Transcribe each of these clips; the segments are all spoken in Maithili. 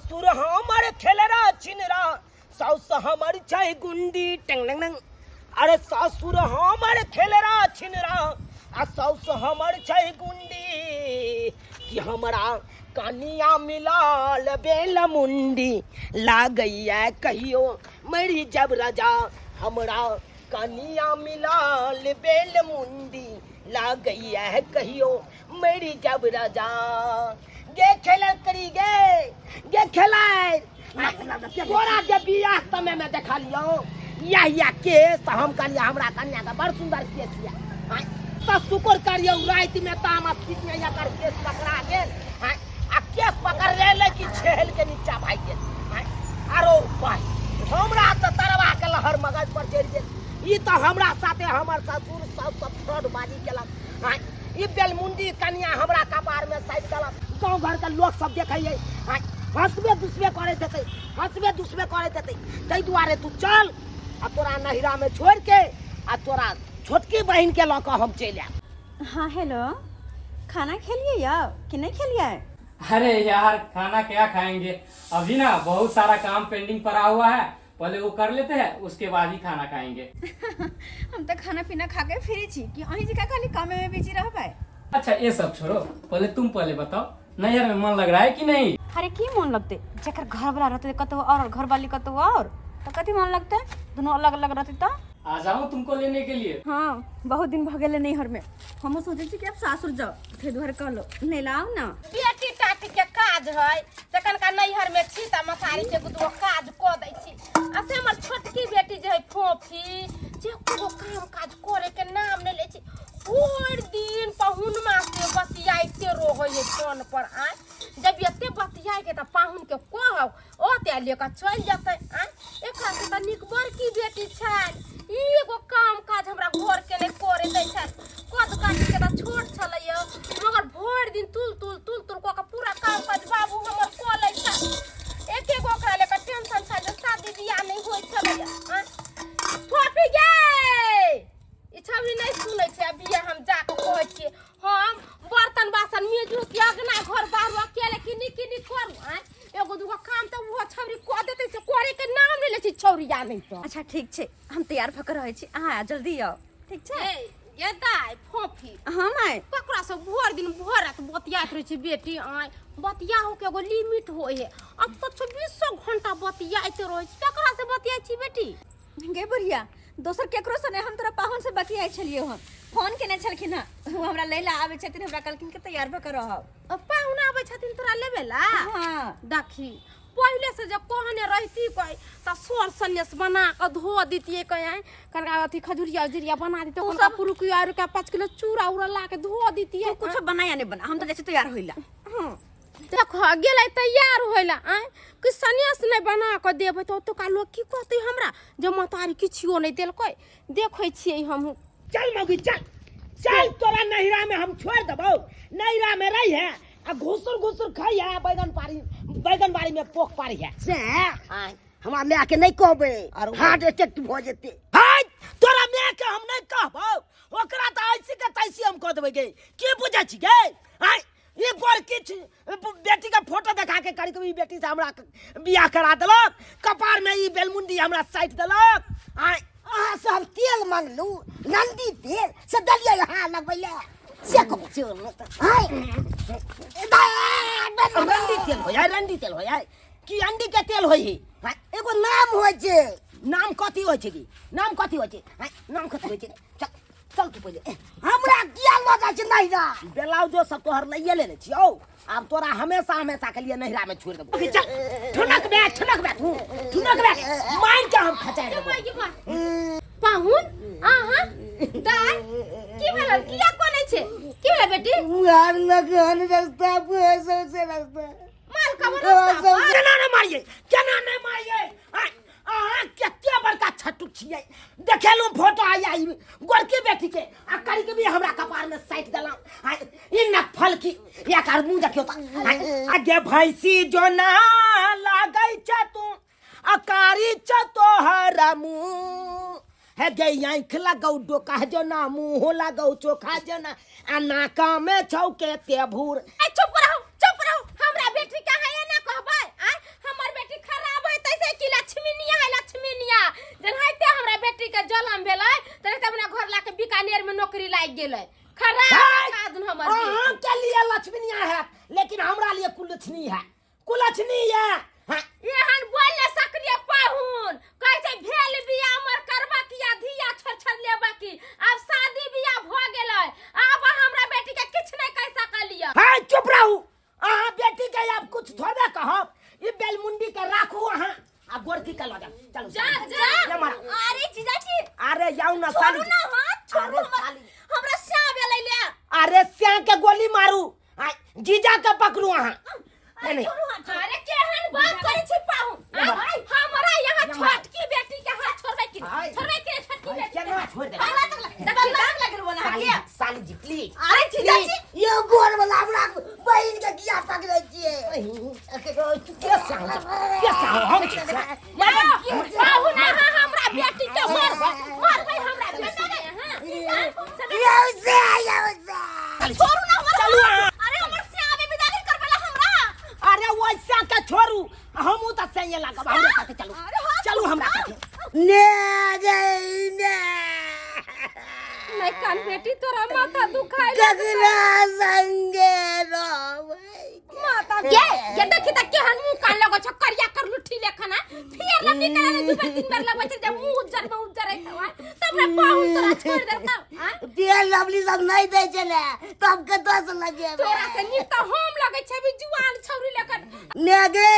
ससुर हमर खेलरा छिनरा, साउस हमर छै गुंडी टंग टंग टंग। अरे ससुर हमर खेलरा छिनरा आ साउस हमर छै गुंडी, कि हमरा कनिया मिलाल बेल मुंडी लागैया कहियो मरी जब राजा। हमरा कनिया मिलाल बेल मुंडी लागैया है कहियो मरी जब राजा। गे खेलल करी गे, गे खेलाय तोरा जे बियाह समय में देखा लियो या या केस, तऽ हम कहलियै हमरा कन्या के बड़ सुंदर केस यऽ। आँय, तऽ शुक्र करियौ राति में तामस में एकर केस पकड़ा गेल। आँय, आ केस पकड़ले ले कि छेहल के नीचा भागि गेल। आँय, आरो भाई हमरा तऽ तरवा के लहर मगज पर चढ़ि गेल। ई तऽ हमरा साथे हमर ससुर सब सब फ्रॉड बाजी केलक। आँय, ई बेलमुंडी कन्या हमरा कपार में साटि देलक। गाँव घर के लोक सब देखैये, आँय, हंसबे दुसबे करैत हेतै, हंसबे दुसबे करैत हेतै। ताहि दुआरे तू चल आ तोरा नहिरा में छोड़ के आ तोरा छोटकी बहिन के लऽ कऽ हम चलि आयब। हाँ हेलो, खाना खेलिए यौ कि नहीं खेलिए? अरे यार खाना क्या खाएंगे, अभी ना बहुत सारा काम पेंडिंग पड़ा हुआ है, पहले वो कर लेते हैं उसके बाद ही खाना खाएंगे। हम तो खाना पीना खा के फ्री छी कि अहीं जकाँ खाली कामे में बिजी रहबै। अच्छा ये सब छोड़ो, पहले तुम पहले बताओ नैहर में मन लग रहा है कि नहीं? अरे की मन लगते, जकर घर वाला रहते कतौ और घर वाली कतौ और, तो कथी मन लगते, दोनों अलग अलग रहते तो। आ जाऊं तुमको लेने के लिए? हाँ बहुत दिन भ गेलै नैहर में, हमहूँ सोचै छी कि आब सासुर जाउ, ताहि दुआरे कहलहुँ नहि लाउ ना। बेटी टाटी के काज है से कनका नैहर में छी त मतारी के दूगो काज क दै छी। आ से हमर छोटकी बेटी जे है फोफी, जे कोनो काम काज करे के नाम नहि लै छी, भरि दिन पहुनमा से बतियाइते रहै है फोन पर। आय जब एते बतियाइ के त पाहुन के कहब ओते लेके चलि जेतै। आय एकरा से त नीक बड़की बेटी छल, ई एगो काम काज हमरा घर के नहि करे दै छल। कद काटी के त छोट छलैया, मगर भरि दिन तुल तुल तुल तुल कऽ के पूरा काम काज बाबू हमर कऽ लै छल। एक एगो ओकरा लेके टेंशन छल जे शादी बियाह नहि होइ छलैया। आँय फोफी गे, ई छवि नहि सुनै छै। अभी हम जाके कहै छियै, हम बर्तन बासन मेजू के अगना घर बाहर अकेले किनी किनी करू। आँय एगो दूगो काम तऽ ओहो छौरी कऽ देतै, से करे के नाम नहि लै छै छौरिया नहि तऽ। अच्छा ठीक छै, हम तैयार भऽ कऽ रहै छी, अहाँ जल्दी आउ, ठीक छै? ए गे दाइ फोफी। हाँ माय। ककरा से भरि दिन भरि रात बतियाइत रहै छै बेटी? आँय बतियाहो के एगो लिमिट होइ है, अब तऽ चौबीसो घंटा बतियाइत रहै छै, ककरा से बतियाइ छी बेटी? गे बुढ़िया, दोसर केकरो से नहि, हम तोरा पाहुन से बतियाइ छलियौ हँ, फोन केने छलखिन हँ, ओ हमरा लै लए आबै छथिन, हमरा कहलखिन कि तैयार भऽ कऽ रहब। अब पाहुन आबै छथिन तोरा लेबे ला? हाँ। देखी पहिले से जब कहने रहती कोई त सोर सन्यास बना के धो दितिए, कहीं कनका अथी खजुरिया उजुरिया बना दितिए, तू कनका सब- पुरुकिया उरुकिया 5 किलो चूड़ा उड़ा ला के धो दितिए। तू कुछो बना या नहीं बना, हम तो जैसे तैयार होइला। हाँ। देख गेलै तैयार होइला। आँय कि सन्यास नहि बना कऽ देबै तऽ ओतुका लोक की कहतै हमरा, जे महतारी किछुओ नहि देलकै। देखै छियै हमहूँ। चल मौगी चल चल, तोरा नैहरा में हम छोड़ देबौ, नैहरा में रही है आ घुसुर घुसुर खाई है, बैगन पारी बैगन बाड़ी में पोख पारी है। से आय, हमरा माय के नहीं कहबे, हार्ट अटैक भऽ जेतै। हाय तोरा माय के हम नहीं कहबौ, ओकरा तऽ ऐसी के तैसी हम कह देबै गे। की बुझै छी गे? आय ई गोरकी छी, बेटी के फोटो देखा के करी के ई बेटी से हमरा बियाह करा देलक, कपार में ई बेलमुंडी हमरा साटि देलक। आय अहाँ से हम तेल मंगलू, नंदी तेल से देलियै अहाँ लगबै ले, से कहू। आय, रंडी तेल हो जाए, रंडी तेल हो जाए कि अंडी के तेल होई है? हाँ, एगो नाम होइ छै। नाम कथी होइ छै की? नाम कथी होइ छै? हाँ, नाम कथी होइ छै? चल चल तू पहिले। हमरा किया लऽ जाइ छै नैहरा? ब्लाउजो सब तोहर लैये लेने छियौ, आब तोरा हमेशा हमेशा के लिए नैहरा में छोड़ देबो। चल ठुनक बे, ठुनक बे, तू ठुनक बे, मार के हम खचाइ देबो। पाहुन अहाँ दाय की भेल, किया कोनै छै, की भेल बेटी? मार लगन रास्ता पर सबसे रास्ता माल कबर रास्ता पर। केना नहि मारियै, केना नहि मारियै? आँय, अहाँ कते बड़का छटुक छियै, देखेलहुँ फोटो आइ आई गोरकी बेटी के आ करी के भी हमरा कपार में साटि देलहुँ। आइ ई नक फलकी एकर मुँह देखियौ तऽ। आइ, आगे भैंसी जो ना लागै छै तू आ कारी छ तोहर मुँह हे गे, आँखि लगौ डोका जो ना, मुँह लगौ चोखा जो ना, आ नाका में छौ के ते भूर। ए, चुप रहू, चुप रहू, हमरा बेटी के अहाँ एना कहबै? आँय लागि गेलै खराब है। काज हमर बेटी। अहाँ के लिए लक्ष्मीनिया है लेकिन हमरा लिए कुलक्षणी है कुलक्षणी है हाँ, एहन बोल ले सकलिए पाहुन कहै छै भेल बियाह हमर करबा की या धिया छोड़ छोड़ लेबा की आब शादी बियाह भ गेलै आब अहाँ हमरा बेटी के किछु नहि कहि सकलिए है चुप रहू अहाँ बेटी के आब कुछ थोड़े कहब ई बेलमुंडी के राखू अहाँ आ गोरकी के लऽ जाउ चलू जा जा ले मारा। अरे जीजाजी अरे जाउ ना छोड़ू साली ना हाथ छोड़ू अरे हमर साली हमरा श्याम एलै ले अरे श्याम के गोली मारू आ जीजा के पकड़ू अहाँ अरे नहीं छोड़ू हाथ छोड़ू। अरे केहन बात करै छी पाहुन आय, हमरा यहाँ छोटकी बेटी के हाथ छोड़बै की आय। छोड़बै की छोटकी आय, बेटी के केना छोड़ देबै पगला तगला पगला लगल बोला साली के साली जी प्लीज अरे जीजाजी यो गोर वाला हमरा बहिन के किया पकड़ै छियै के श्याम के श्याम हम छी श्याम। पाहुन अहाँ हमरा बेटी के मारबै मारबै हमरा बेटी के अहाँ यौ से यौ से छोड़ू ना हमर चलू अहाँ। अरे हमर श्याम विदाई करबला हमरा अरे वैसा के छोड़ू हमहूँ तऽ सही लागब हमरे साथे चलू अरे हाँ, चलू हमरा साथे ने गई ने नहीं कान बेटी तोरा माथा दुखाइ ककरा संगे रहबै माथा के ये देखी त केहन मुंह कान लगै छ करिया कर लुठी लेखन आ फेर ल निकल दू बेर तीन बेर लगै छै जे मुंह उज्जर में उज्जर है तब रे पाहुन तोरा छोड़ देलकौ आ तेल लवली सब नहीं दै छलै तब कतऽ से लगेबै तोरा से नीक त हम लगै छै अभी जुआन छौरी लेखन ने गे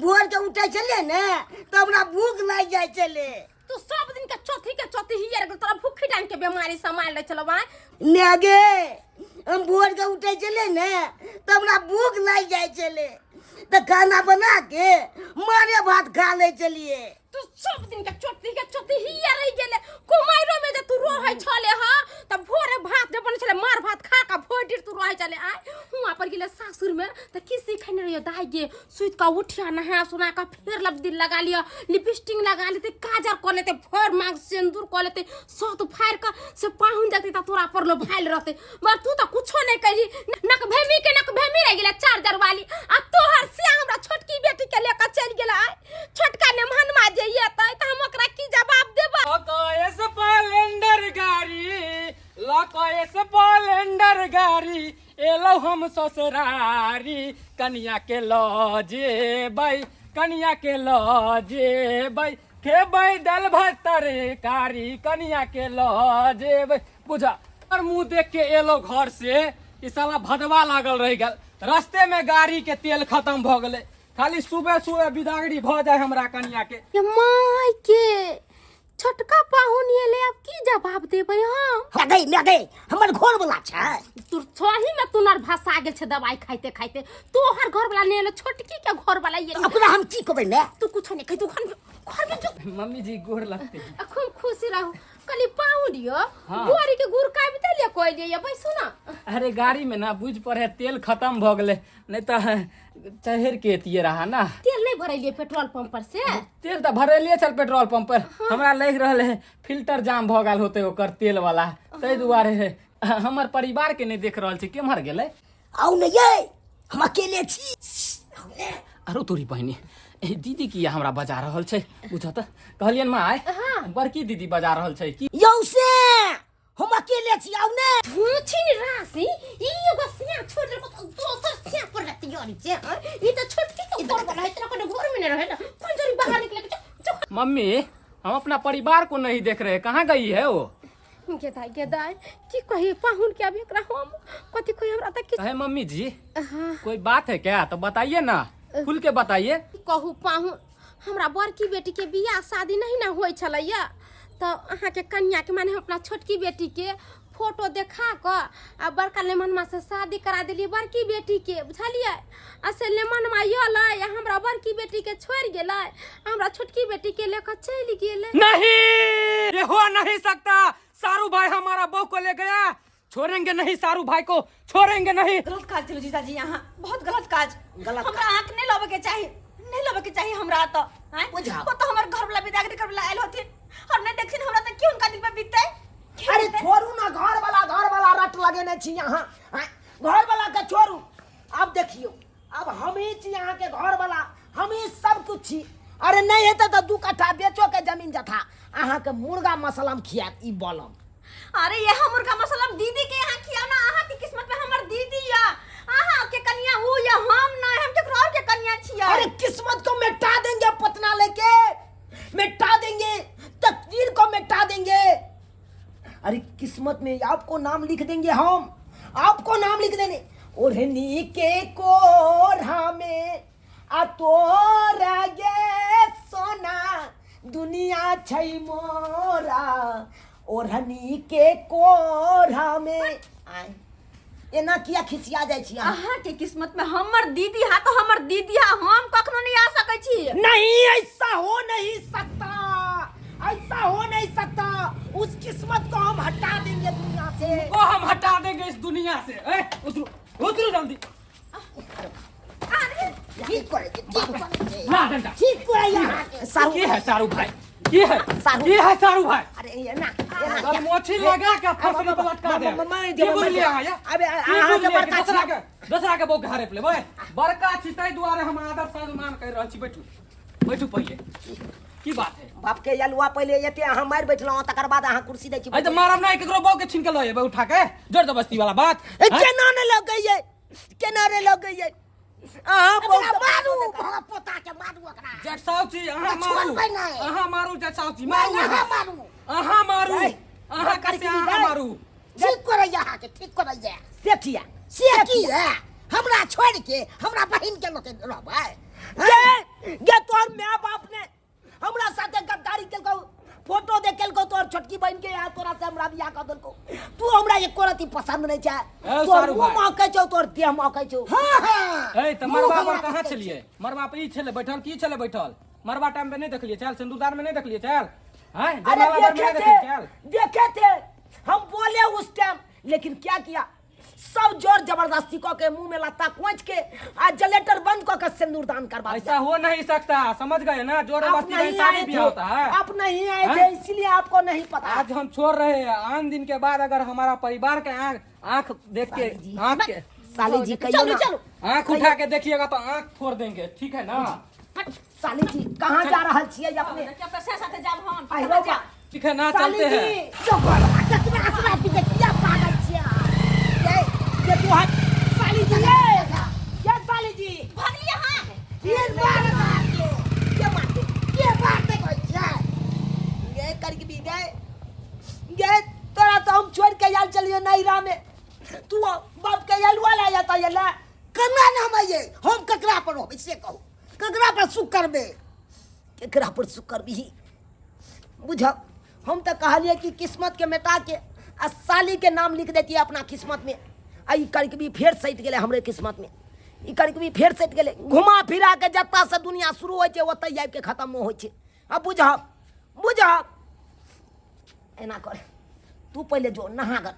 भोर के उठै छलियै ने तऽ हमरा भूख लागि जाइ छलै तू सब दिन के चौथी ही गेल तोरा भूखी डान के बीमारी समाल रहे छलो बा ने गे हम भोर के उठै छलियै ने तऽ हमरा भूख लागि जाइ छलै तऽ खाना बना के मारे भात खा लै छलियै तू सब दिन के चौथी ही रह गेले कुमाइरो में जे तू रहै छले ह त भोरे भात जे बनै छले मार भात खा के भोर डिर तू रहै छले आय हुआं पर गेले सासुर में त की सिखने रहियो दाई गे सुति के उठिया नहा सुना के फेर लबदी लगा लिया लिपस्टिक लगा लेते काजर कऽ लेते भर मांग सिंदूर कऽ लेते सत फाड़ के से पाहुन देखते त तोरा पर लो भाइल रहते मगर तू त कुछो नहीं कैली नक भेमी के नक भेमी रह गेला चार्जर वाली आ तोहर से हमरा छोटकी बेटी के लेके चलि गेला आय छोटका नेमहनमा जे एतै त हम ओकरा की जवाब देबै स्प्लेंडर गाड़ी लऽ स्प्लेंडर गाड़ी एलौ हम ससुरारी कनिया के लऽ जेबै कनिया के लऽ जेबै खेबै दालि भात तरकारी कनिया के लऽ जेबै बुझा और मुंह देख के एलो घर से ई साला भदवा लागल रहि गेल रस्ते में गाड़ी के तेल खत्म भऽ गेलै खाली सुबह सुबह बिदागरी भऽ जाय हमरा कनिया के ये माय के छोटका पाहुन एलै आब की जवाब देबै हम गई मैं गई हमर घर वाला छै तू सही में तू नर भसा गेल छै दवाई खाइते खाइते तोहर घर वाला नहीं एलो छोटकी के घर वाला ये ओकरा हम की कहबै मैं तू कुछो नहीं कहि तू घर घर में जो मम्मी जी गोर लगते हैं आ खूब खुशी रहू कली पाहुन यो हाँ। गोरी के गुड़ काबि देलियै कोइ लिए बैसू ना अरे गाड़ी में ना बुझ पड़े तेल खत्म भऽ गेलै नहीं तऽ चढ़ के एतिये रहा ना तेल नहीं भरेलियै पेट्रोल पंप पर से तेल तऽ भरेलिए छल पेट्रोल पंप पर हमरा लागि रहल है फिल्टर जाम भऽ गेल होते ओकर तेल वाला ताहि दुआरे है हमर परिवार के नहि देख रहल छी केम्हर गेलै आउ ने ये हम अकेले छी आउ ने। आरो तोरी बहिनी ए, दीदी किया हमरा बजा रहल छै बुझऽ तऽ कहलियनि माय बड़की दीदी बजा रहल छै की यौ से हम अकेले छी आउ ने धूछिन राशि ई एगो सिया छोड़ देलको तऽ दोसर सिया पर रहती यारी जे हँ? ई तऽ छोटकी के घर वाला है तेरा कोनो घर में नहीं रहे ना कौन जरी बाहर निकले के जो मम्मी हम अपना परिवार को नहीं देख रहे कहाँ गई है वो गे दाई गे दाई की कही पाहुन के अभी एकरा हम कथी कही हमरा तऽ किछु अहे मम्मी जी कोई बात है क्या तो बताइए ना खुल के बताइए कहू पाहुन हमरा बड़की बेटीके बियाह शादी नहीं ना होइ छलैया तऽ अहाँके कन्याके माने हम अपना छोटकी बेटीके फोटो देखा कऽ आ बड़का लेमनमा से शादी करा देलियै बड़की बेटीके बुझलियै आ से लेमनमा अयलै आ हमरा बड़की बेटीके छोड़ि गेलै आ हमरा छोटकी बेटीके लऽ कऽ चलि गेलै नहीं ये हो नहीं सकता सारू भाई हमारा बहू को ले गया छोड़ेंगे नहीं सारू भाई को छोड़ेंगे नहीं गलत काज केलहुँ जीजाजी यहाँ बहुत गलत काज गलत हमरा आँख नहीं लबे के चाही नहीं लबे के चाही हमरा तो आँय? बुझाओ। वो तो हमर घर वाला विदागरी करे वाला आयल होथिन और नहीं देखथिन हमरा तो की हुनका दिल पे बीतते की अरे बीततै? छोड़ू ना घर वाला घर वाला रट लगेने छी यहाँ आँय? घर वाला के छोड़ू अब देखियो अब हम ही छी अहाँ के घर वाला हम ही सब कुछ छी अरे नहीं हेतै तऽ दू कट्ठा बेचो के जमीन जथा अहाँ के मुर्गा मसलम खियात ई बलम अरे यह मुर्गा मसाला दीदी के यहाँ खियाओ ना अहाँ के किस्मत में हमर दीदी या अहाँ के कन्या ऊ या हम ना हम केकरो और के कन्या छियै। अरे किस्मत को मिटा देंगे पतना लेके, मिटा देंगे, तकदीर को मिटा देंगे। अरे किस्मत में आपको नाम लिख देंगे हम, आपको नाम लिख देंगे। ओढ़नी के कोढ़ा में आ तोरा गे सोना दुनिया छै मोरा, ओढ़नी के कोढ़ा में। आय एना किया खिसिया जाइ छी अहाँ? अहाँ के किस्मत में हमर दीदी हा तो हमर दीदी हा, हम कखनो नहीं आ सकै छी। नहीं, ऐसा हो नहीं सकता, ऐसा हो नहीं सकता। उस किस्मत को हम हटा देंगे दुनिया से। वो हम हटा देंगे इस दुनिया से। ए, उतरू उतरू जल्दी। ठीक करे छी, ठीक करे छी। ला डंडा। ठीक करे यहाँ। सारू की है सारू भाई, की है सारू। की है सारू भाई? अरे ये ना, ये ना। गलमोछी लगा के फसली पर लटका दे। म- की बुझलियै अहाँ या? अबे, की अहाँ से बुझलियै कि बड़का दोसरा छी। के दोसरा के बौक हड़प लेबै? बड़का छी ताहि दुआरे हम आदर सम्मान करि रहल छी। बैठू बैठू पहिले, की बात है? बाप के अलुआ पहिले एते अहाँ मारि बैठलहुँ, तकर बाद अहाँ कुर्सी दै छी। अरे तऽ मारब नहि, केकरो बौक के छीन के लऽ जेबै उठा के, जोर जबरदस्ती वाला बात। ए, केना ने लगैये, केना ने लगैये अहाँ ओकरा बहुत मारू, भला पोता के मारू ओकरा। जेठ साहु छी अहाँ, छोड़बै मारू नहि। अहाँ, मारू जेठ साहु छी, नहि, मारू अहाँ अहाँ। मारू। अहाँ मारू, जाय। अहाँ कैसे अहाँ जाय। मारू। ठीक करैया अहाँके, ठीक करैया। से किया? से की है, हमरा छोड़ के हमरा बहिन के लोके रहबै? गे गे तोहर my बाप ने हमरा साथे गद्दारी केलकौ, फोटो देखेलकौ तोहर छोटकी बहिन के, यहाँ तोरा से हमरा बियाह कऽ देलकौ। तू हमरा एको रत्ती पसंद नहीं छै। ए, तोहर सारू मुंह भाई। महकै छौ, तोहर देह महकै छौ। हाँ हाँ। ए तऽ मुँह मरबा हमरा पर कहाँ देखै छलियै? मरबा पर ई छलै बैठल, की छलै बैठल? मरबा टाइम पे नहि देखलियै चल, सिंदूरदान में नहीं देखलियै चल। हैं, अरे जयमाला पर में देखे नहीं थे, देखलियै चल। देखे थे हम, बोले उस टाइम, लेकिन क्या किया, सब जोर जबरदस्ती कऽ के मुंह में लत्ता कोच के आ जनरेटर बंद कऽ के सिंदूरदान करवा दिया। ऐसा हो नहीं सकता, समझ गए ना? जोर आप जबरदस्ती नहीं का शादी आए भी थे, होता है। आप नहीं आए हैं? थे, इसलिए आपको नहीं पता। आज हम छोड़ रहे हैं, आन दिन के बाद अगर हमारा परिवार के आँख आँख देख के आँख के साली जी कहियो चलू ना। चलू। आँख उठा के देखिएगा तो आँख फोड़ देंगे, ठीक है ना? साली जी कहाँ जा रहल छियै अपने? अपना साथे जाब हम। आइ रौ बा। ठीक है ना, साली चलते जी हैं। जो बड़ा कतरा असरा पी के किया पागल छियै ये ये तू हाथ साली जी, ये ये साली जी भगलियै अहाँ। ये मार मारते, ये मारते, ये मारते कहै छियै। ये करके भी गए गए तोरा तो हम छोड़ के आयल चलियो नैरा में, तू बाप के अलुआ ला जाता ये ला। केना ने हम अइयै, हम ककरा पर रहबै से कहू, ककरा पर सुख करबै? केकरा पर सुख करबिही बुझब? हम तऽ कहलियै कि किस्मत के मिटा के आ साली के नाम लिख देतियै अपना किस्मत में, आ ई करकबी फेर सटि गेलै हमरे किस्मत में, ई करकबी फेर सटि गेलै। घुमा फिरा के जतऽ से दुनिया शुरू होइ छै ओतहि आबि के खतम होइ छै। आ बुझब बुझब एना कर, तू पहिले जो नहा गर,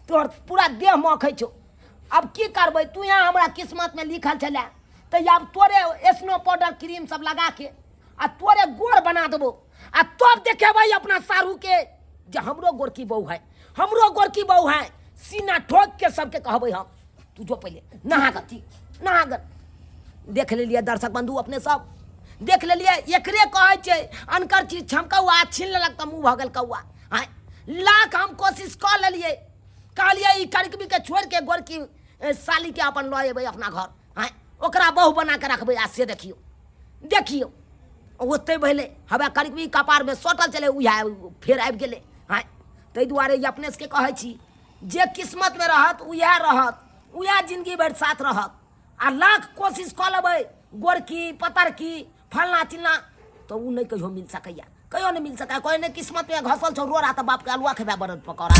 तोहर पूरा देह मखै छौ। आब की करबै, तू यहाँ हमरा किस्मत में लिखल छलै तऽ आब तोरे स्नो पाउडर क्रीम सब लगा के आ तोरे गोर बना देबो, आ तब देखेबै अपना सारू के जे हमरो गोरकी बहू है, हमरो गोरकी बहू है। सीना ठोक के सबके कहबै हम। तू जो पहिले नहा गर, ठीक नहा गर। देख लेलियै दर्शक बंधु, अपने सब देख लेलियै, एकरे कहै छै अनकर चीज छमकौआ छीन लेलक तऽ मुँह भऽ गेल कौआ। आँय लाख हम कोशिश कऽ लेलियै, कहलियै ई करकबीके छोड़ि के गोरकी सालीके अपन लऽ अयबै अपना घर, आँय ओकरा बहु बना के रखबै। आ से देखियौ देखियौ ओतहि भेलै, हवा करकबी कपारमे सटल छलै, उएह फेर आबि गेलै। आँय ताहि दुआरे ई अपने सबके कहै छी जे किस्मतमे रहत उएह रहत, उएह जिंदगी भरि साथ रहत। आ लाख कोशिश कऽ लेबै गोरकी पतरकी फलना चिलना तऽ ओ नहि कहियो मिल सकैया, कहियो नहि मिल सकैया। कोइ नहि किस्मतमे घसल छौ रोड़ा तऽ बापके अलुआ खेबै बरद पकौड़ा।